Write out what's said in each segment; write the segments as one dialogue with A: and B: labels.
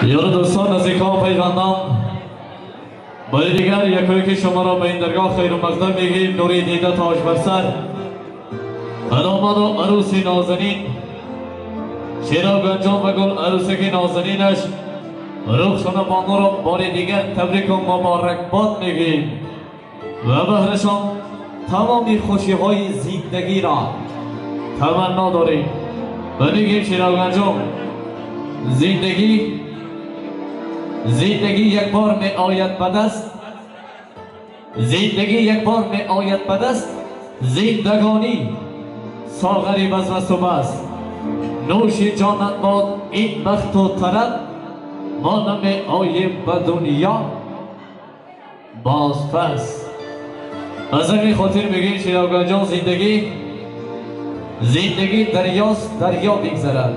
A: یار دوستان، نزدیکان، پیوندان، با دیگر یکایی که شما را به این درگاه خیر و مقدم میگیم. نوری دیده تاج بر سر داماد و عروسی نازنین شیرا گنجان و گل عروسک نازنینش رخشان بانو را بار دیگر تبریک و مبارک باد میگیم و بهرشان تمامی خوشی های زندگی را تمنا داریم و میگیم شیرا گنجان زندگی زندگی یک بار می آید به دست، زندگی یک بار می آید به دست، زندگانی ساغری بزم است و بس. نوش جانت باد این بخت و طرب، ما نمی آییم به دنیا باز پس. از همین خاطر میگیم شیراگان جان زندگی زندگی دریاست دریا بگذرد،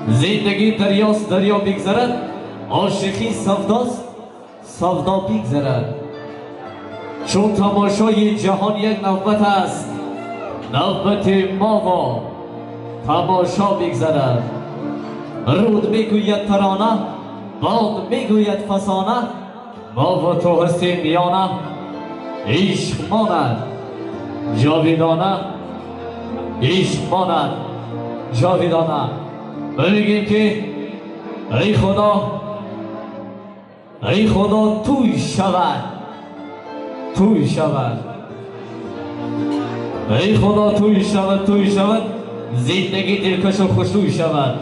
A: زندگی دریاست دریا بگذرد، عاشقی سوداست سودا بگذرد. چون تماشای جهان یک نوبت است، نوبت ما و تماشا بگذرد. رود میگوید ترانه، باد میگوید فسانه، ما و تو هستیم میانه، عشق ماند جاویدانه، عشق ماند جاویدانه. و میگیم که ای خدا، ای خدا توی شود، توی شود، ای خدا توی شود، توی شود، زندگی دلکش و خوشوی شود،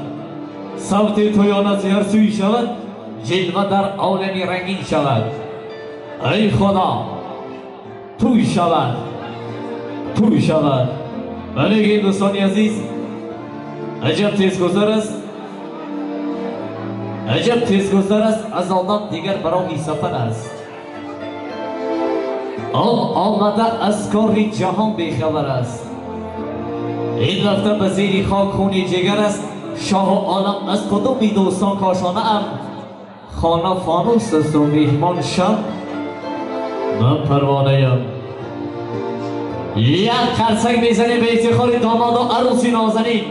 A: صوت تویان از هر سوی شود، جلوه در عالمی رنگین شود. ای خدا توی شود، توی شود. و میگیم دوستانی عزیز عجب تیزگذر است، عجب تیزگذر است، از آدم دیگر براهی سفر است. آن آمده از کار جهان بیخبر است، این رفته به زیر خاک خونی جگر است. شاه عالم از کدوم دوستان کاشانه ام، خانه فانوس است و میهمان شب، من پروانه ام. یک قرصک میزنیم به افتخار داماد و عروسی نازنین.